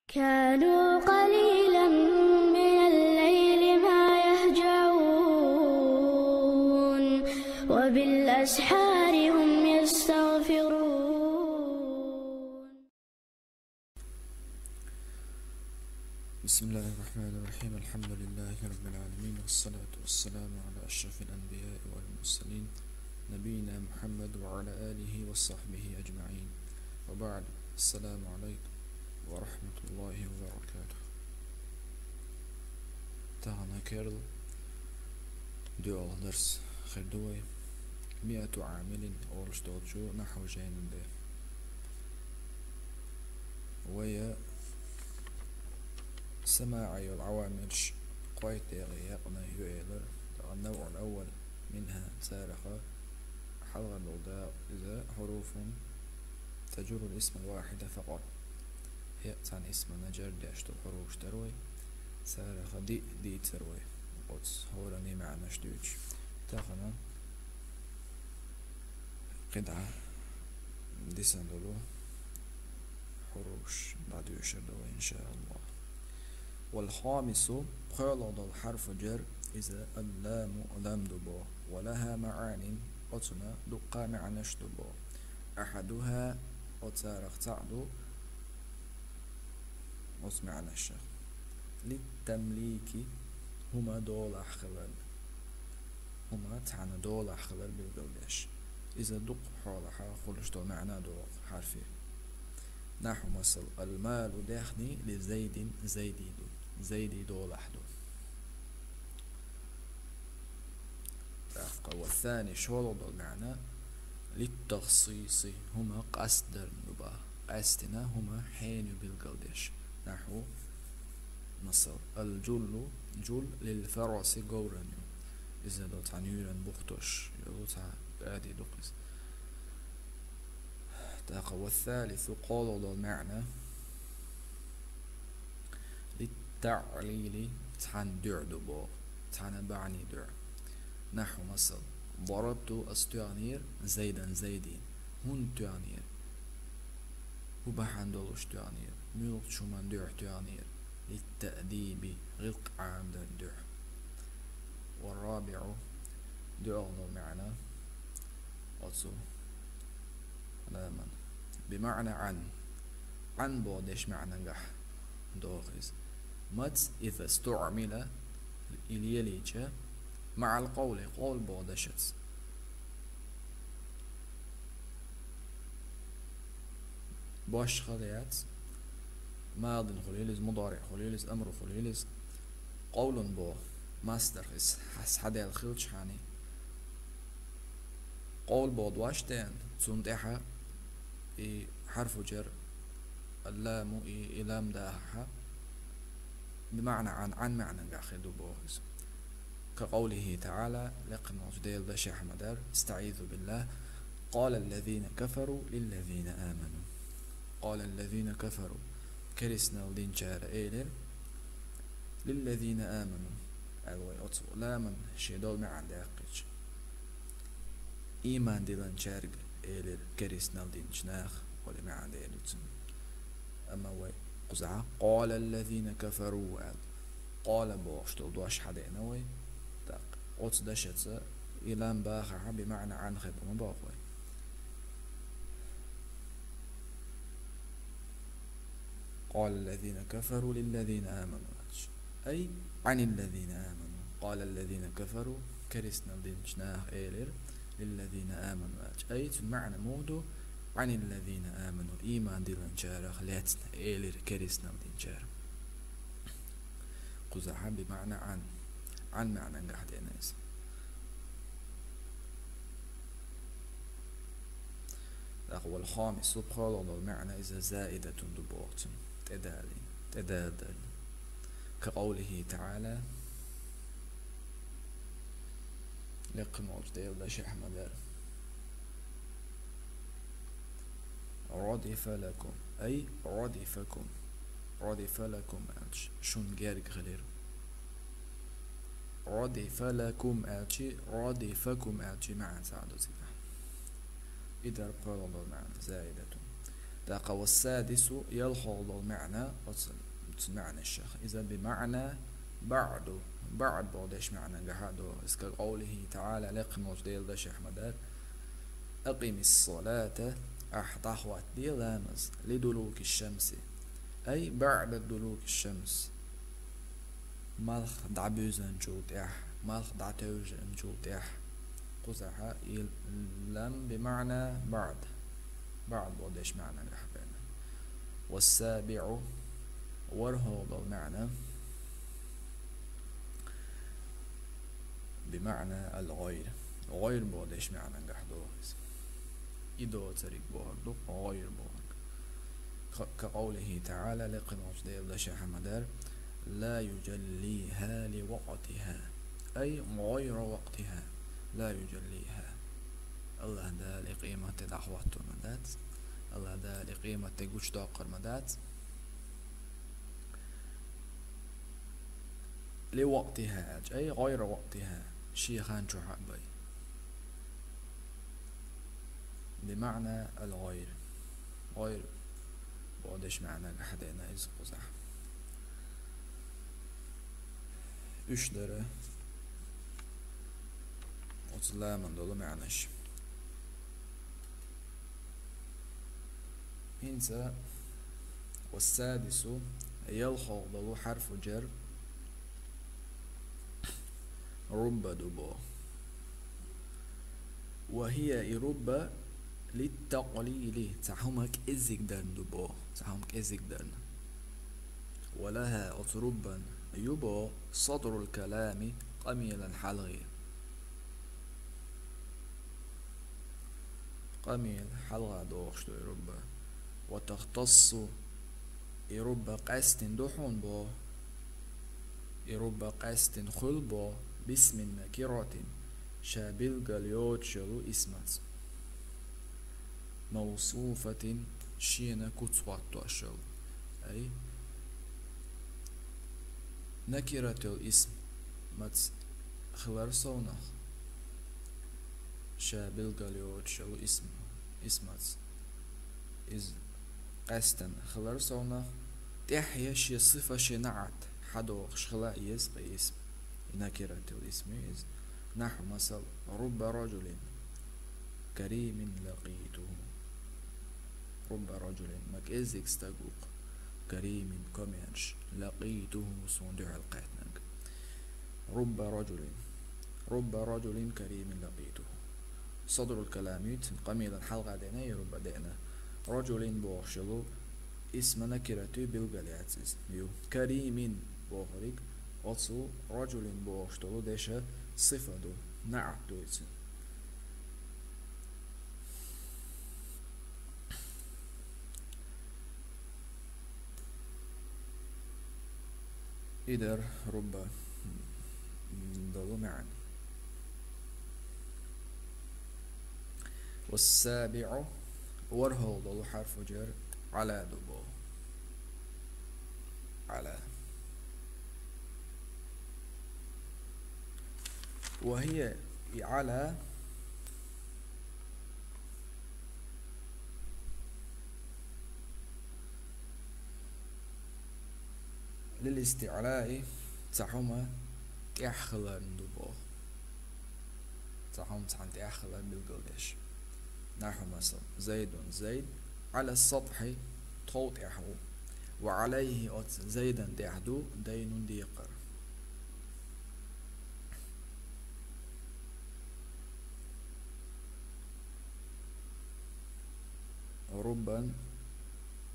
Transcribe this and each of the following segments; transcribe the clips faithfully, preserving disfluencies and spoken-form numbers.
كانوا قليلا من الليل ما يهجعون، وبالأسحار هم يستغفرون. بسم الله الرحمن الرحيم. الحمد لله رب العالمين، والصلاة والسلام على أشرف الأنبياء والمرسلين، نبينا محمد وعلى آله وصحبه أجمعين. وبعد، السلام عليكم ورحمة الله وبركاته. Тахана керла доьалгӀа дарс хир ду вай. مائة عامل олуш долчу нахьву жайнан тӀе. Вай самаӀа йолу Ӏавамилаш кхойтта декъе яьккхина ю элира. ТӀаккха النوع الأول منها, царах хьалхара долу дакъа иза حروف تجر الاسم الواحد فقط. ХӀаъ, цхьана исмана жар деш долу хьуруфаш дара вай. Царах диъ дийцира вай, оцу хӀораннан маьӀнаш дуьйцуш. Тахана кхидӀа дисина долу хьуруфаш дӀадоьшур ду вай, иншааллахӀ. والخامس, пхоьалгӀа долу حرف جر, иза اللام, лам ду боху. ولها معان, оцунна дуккха маьӀнаш ду боху. أحدها, оцарах цхьаъ ду оцу маьӀнашах. للتمليك, хӀума долахь хилар. ХӀума цхьана долахь хилар билгалдеш. Иза дукха хьолахь хуьлуш долу маьӀна ду хӀокху хьарфан. نحو, масала, المال, даьхни, لزيد, Зайди ду. Зайди долахь ду. ТӀаккха والثاني, шолгӀа долу маьӀна, للتخصيص, хӀума къастдарна ду боху. Къаьстина хӀума хьенан ю билгалдеш. نحو, масала, الجل, جل للفرس, говран ю. Иза ду цхьана юьйранна бухтош йолу цхьа кӀади ду-кх иза. ТӀаккха والثالث, кхоалгӀа долу маьӀна, للتعليل, цхьана дуьхьа ду боху, цхьана бахьанийн дуьхьа. نحو, масала, ضربت, ас тоьхнера, زيدا, Зайдин. ХӀунда тоьхнера? ХӀун бахьана долуш тоьхнера? Муьлхачу хӀуманна дуьхьа тоьхнера? للتأديب, гӀиллакх Ӏамадарна дуьхьа. والرابع, доьалгӀа долу маьӀна оцу لامан بمعنى عن, عن боху дешан маьӀнагахь доху иза. متى إذا استعمل, и лелийча, مع القول, къовла боху дашаца. Башха хила яц, мадин хуьлийла иза, мудариӀ хуьлийла иза, амру хуьлийла иза, къовлун боху масдар иза, хьа-, схьадаьлла хилчахьана, къовла боху дош деана, цунна тӀаьхьа и хьарфу джар, алламу, и, и лам дахахьа, بمعنى عن, عن маьӀнагахь хир ду боху иза. كقوله تعالى, лекхамолчу Делан дашехь ма-дарра, أستعيذ بالله, قال الذين كفروا للذين آمنوا. قال الذين كفروا, керстанал динчара элира, للذين آمنوا, аьлла вай оцу ламан шен долу маьӀна даьккхича. Ийман диллинчаьрга элира керстанал динчу наха, олий маьӀна делира цуьнан. Амма вай кхузахь قال الذين كفروا аьлла, къала бохуш долу дош хьадеана вай. ТӀаккха оцу дашаца и лам бахахьа بمعنى عن хир ду ма боху вай. قال الذين كفروا للذين آمنوا аьлча. أي عن الذين آمنوا. قال الذين كفروا, керстанал динчу наха элира, للذين آمنوا аьлча. أي, цуьнан маьӀна муха ду, عن الذين آمنوا, ийман диллинчарах лаьцна элира керстанал динчара. Кхузахьа بمعنى عن, عن маьӀнагахь деана иза. ТӀаккха والخامس, пхоьалгӀа долу маьӀна иза زائدة ду боху цуьнан, тӀедалийна, тӀедалдарна. كقوله تعالى, лекхамолчу Делан дашехь ма-дарра. ردف لكم, أي ردفكم. ردف لكم аьлча, шуна герга хилира. ردف لكم аьлча, ردفكم аьлча маьӀна цхьаъ ду цигахь. И дара пхоьалгӀа долу маьӀна, زائدة. ТӀаккха والسادس, ялхолгӀа дола маӀан, оцу, оцу маӀанаш чу. Иза بمعنى بعد, بعد боху дешан маӀанангахь а ду. Иза كقوله تعالى, лекха волчу Делан дашехь ма-дарра: أقم الصلاة, ахь дӀахӀоттаде ламаз, لدلوك الشمس, أي بعد دلوك الشمس. Малх дӀабуьзначул тӀаьхьа, малх дӀатевжинчул тӀаьхьа. Кхузахь и لم بمعنى بعد. بعد боху дешан маӀанангахь бен. والسابع, ворхӀолгӀа дола маӀан, بمعنى الغير. ГӀайр боху дешан маӀанангахь ду иза. И доцург бохург ду, гӀайр бохург. К-, كقوله تعالى, лекха волчу Делан дашехь ма-дарра: لا يجليها لوقتها, أي غير وقتها, لا يجليها. АллахӀ Дала и къематде дӀахӀоттор ма дац, АллахӀ Дала и къематде гучудоккхур ма дац. لوقتها аьлча, أي غير وقتها, шен хан чохь а бен. بمعنى الغير. ГӀайр боху дешан маӀанангахь деана иза кхузахь. Уьш дара оцу ламан долу маӀанаш. ХӀинца والسادس, ялхолгӀа долу хьарфу джар رب ду боху. وهي и رب للتقليل, цхьа хӀума кӀеззиг дарна ду боху, цхьа хӀума кӀеззиг дарна. ولها, оцу ربан ю боху صدر الكلام, къамелан хьалхе. Къамел хьалха дохуш ду и رب. وتختص, и رب къаьстина ду хьуна боху. И رب къаьстина хуьлу боху باسم نكرة, ша билгал йоцуш йолу исмаца. موصوفة, шена куц хӀоттош йолу. أي نكرة йолу исмаца хилар совнах. Ша билгал йоцуш йолу исм-, исмаца. Иза къаьстина хилар совнах. ТӀаьхье шен сифа, шен наӀат хьадохуш хила еза кхин исм. И نكرة йолу исм ю иза. نحو, масала: رب رجل كريم لقيته. رب رجل, ма кӀеззиг стаг ву-кх, كريم, комаьрша, لقيته, суна дуьхьал кхаьчнарг. رب رجل, رب رجل كريم لقيته. صدر الكلام ю, цуьнан къамелан хьалха деана, и رب деана. رجل бохуш йолу исм نكرة ю, билгал яц иза. Ю. كريم бохург оцу رجل бохуш долу дешан сифа ду, наӀат ду иза. И дара رب долу маьӀна. والسابع, ворхӀолгӀа долу хьарфу джар على ду боху. على. وهي, и على, للاستعلاء, цхьа хӀума тӀехь хиларна ду боху. Цхьа хӀума цхьаьна тӀехь хилар билгалдеш. نحو, масала: زيد, Зайд, على السطح, тхов тӀехь ву. وعليه, оцу Зайдан тӀехь ду, دين, декхар. ربا,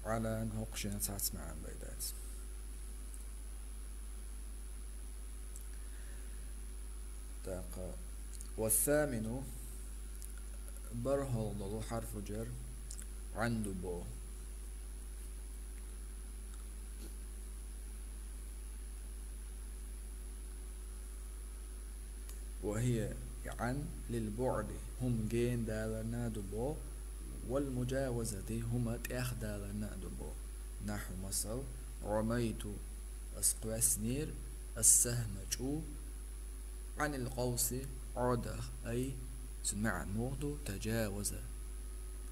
على-н хӀокху шен цхьацца маьӀна бен дац. ТӀаккха والثامن, бархӀалгӀа долу хьарфу джар عن ду боху. وهي عن للبعد, хӀума гена даларна а ду боху, والمجاوزة, хӀума тӀехдаларна а ду боху. نحو, масала: رميت, ас кхоьссинера, السهم, чӀу, عن القوس, Ӏодах, أي, цуьнан маьӀна муха ду, تجاوز,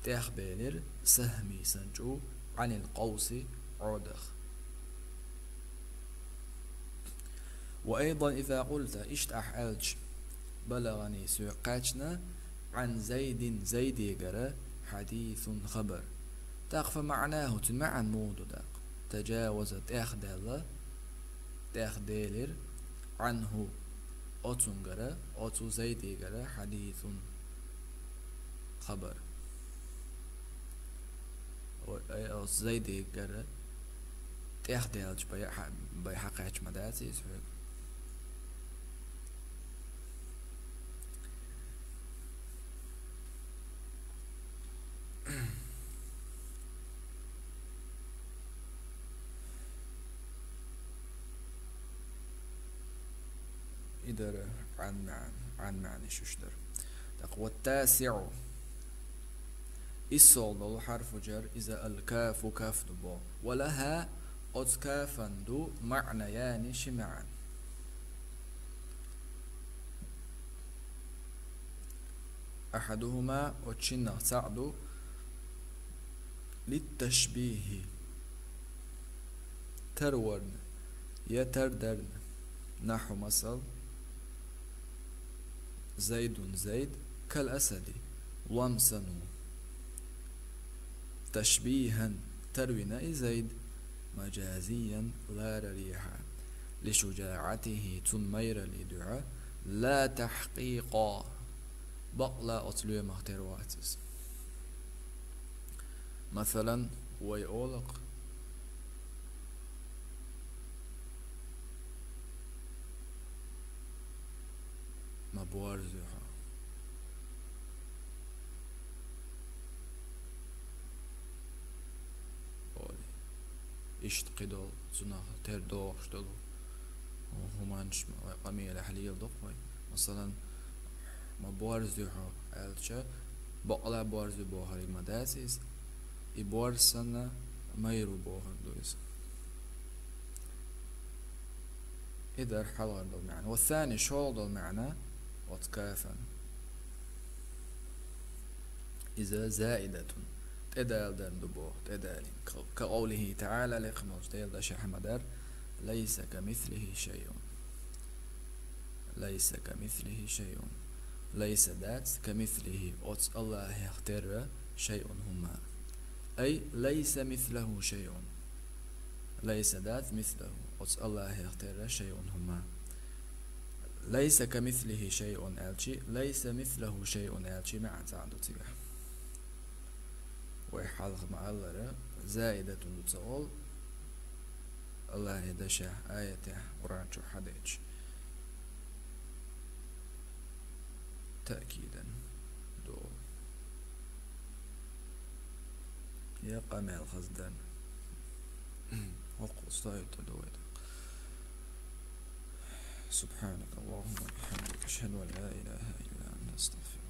тӀехбелира, سهمي санна чӀу, عن القوس, Ӏодах. وأيضا إذا قلت, иштта ахь аьлча, بلغني, соьга кхаьчна, عن زيد, Зайдегара, حديث, хабар. ТӀаккха فمعناه, цуьнан маьӀна муха ду тӀаккха? تجاوز, тӀехдаьлла, тӀехделира, عنه, оцунгара, оцу Зайдегара, حديث, хабар. Ой, ай, оцу Зайдегара тӀехдаьлча бай хьа-, бай хьакхаьча ма дац иза хьоьга. И дара عن маьӀна, عن маьӀна шуьш дара. ТӀаккха والتاسع, иссалгӀа долу حرف جر, иза الكاف, каф ду боху. ولها, оцу кафан ду معنيان, ши маьӀна. أحدهما, оцу шиннах цхьаъ ду, للتشبيه, тарварна, я тардарна, نحو, масал, زيد, Зайд, كالأسد, лом санна ву. تشبيها, тарвина и Зайд, مجازيا, ларарехьа, لشجاعته, цуьнан майраллин дуьхьа, لا تحقيقا, бакъ а оцу лоьмах тера вац иза. Масалан, вай олу-кх, ма борзуьй хьо. Олий. Иштта кхидолу, цунах тера догӀуш долу хӀуманаш вай къамелехь леладо-кх вай. Масалан, ма борзуьй хьо аьлча, бакъ а борзуьй бохург ма дац иза. И борз санна, майра ву бохург ду иза. И дара хьалхара долу маьӀна. والثاني, шолгӀа долу маьӀна, оцу кафан. Иза زائدة, тӀедалдарна ду боху, тӀедалийна. كقوله تعالى, лекха волчу Делан дашехь ма-дарра: ليس كمثله شيء. ليس كمثله شيء. ليس дац, كمثله, оцу АллахӀах терра, شيء, хӀума. أي ليس مثله شيء. ليس дац, مثله, оцу АллахӀах терра, شيء, хӀума. ليس كمثله شيء аьлчи, ليس مثله شيء аьлчи маьӀна цхьаъ ду цигахь. Вай хьалха ма-аллара, زائدة ду ца олу, АллахӀан дашехь, аятехь, Къуръан чохь хьадеъча. تأكيدا ду олу. Я къамел хаздан. ХӀокху стоит ду вай. سبحانك اللهم وبحمدك، أشهد أن لا إله إلا أنت، أستغفرك.